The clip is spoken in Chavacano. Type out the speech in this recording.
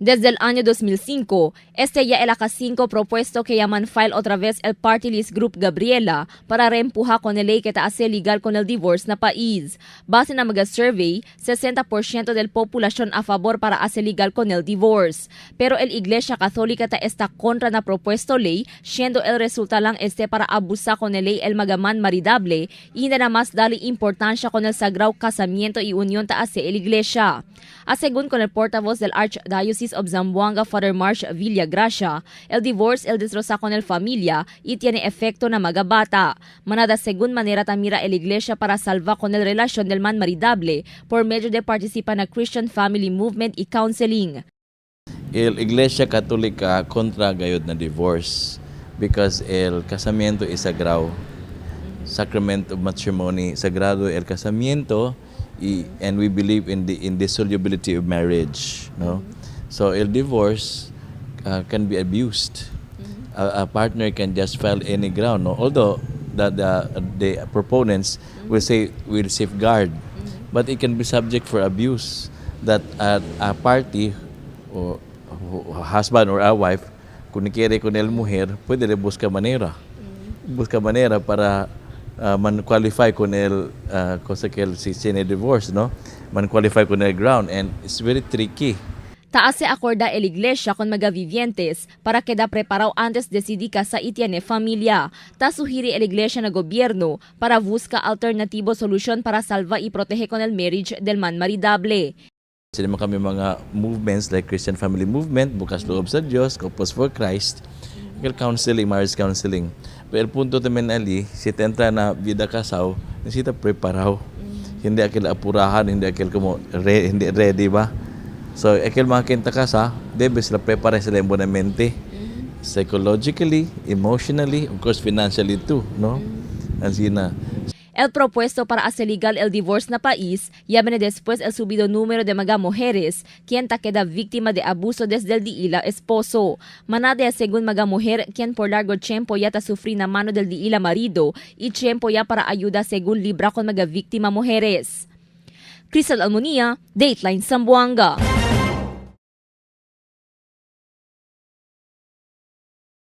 Desde el año 2005, este ya el 5 propuesto que llaman file otra vez el Party List Group Gabriela para reempujar con el ley que ta hace legal con el divorce na país. Base na mga survey, 60% del población a favor para hacer legal con el divorce. Pero el Iglesia Católica ta está contra na propuesto ley, siendo el resulta lang este para abusar con el ley el magaman maridable y na más dali importancia con el sagrado casamiento y unión ta hace el Iglesia. A según con el portavoz del Archdiocese of Zamboanga, Father Marsh Villagracia, el divorce el destroza con el familia y tiene efecto na mga bata. Manada según manera tamira el Iglesia para salvar con el relación del man maridable por medio de participa na Christian Family Movement y counseling. El Iglesia Católica contra gayud na divorce because el casamiento is sagrado. Sacrament of matrimony, sagrado el casamiento y, and we believe in the indissolubility of marriage, no? So el divorce can be abused. A partner can just file any ground, no? Although the proponents will say will safeguard, but it can be subject for abuse that a party o husband or a wife kung quiere con el mujer puede le busca manera, busca manera para man qualify con el cosa que el si tiene divorce, no, man qualify con el ground, and it's very tricky. Taas se acorda el Iglesia con mga vivientes para queda preparado antes decidir casa y tiene familia. Ta suhiri el Iglesia na gobierno para busca alternativo solusyon para salva y protege con el marriage del man maridable. Sila man kami mga movements like Christian Family Movement, Bukas Loob sa Diyos, Couples for Christ, el counseling, marriage counseling. Pero el punto también ali, si te entra na vida kasaw, necesita preparado. Hindi aquel apurahan, hindi aquel como hindi ready ba? So, aquel mga kinta kasa, debe sila prepare sila buenamente. Psychologically, emotionally, of course financially too, no? Así na. El propuesto para hacer legal el divorcio na país ya viene después el subido número de mga mujeres quien ta queda víctima de abuso desde el diila esposo. Manade según mga mujer quien por largo tiempo ya ta sufri na mano del diila marido y tiempo ya para ayuda según libra con mga víctima mujeres. Crystal Almonia, Dateline Zamboanga.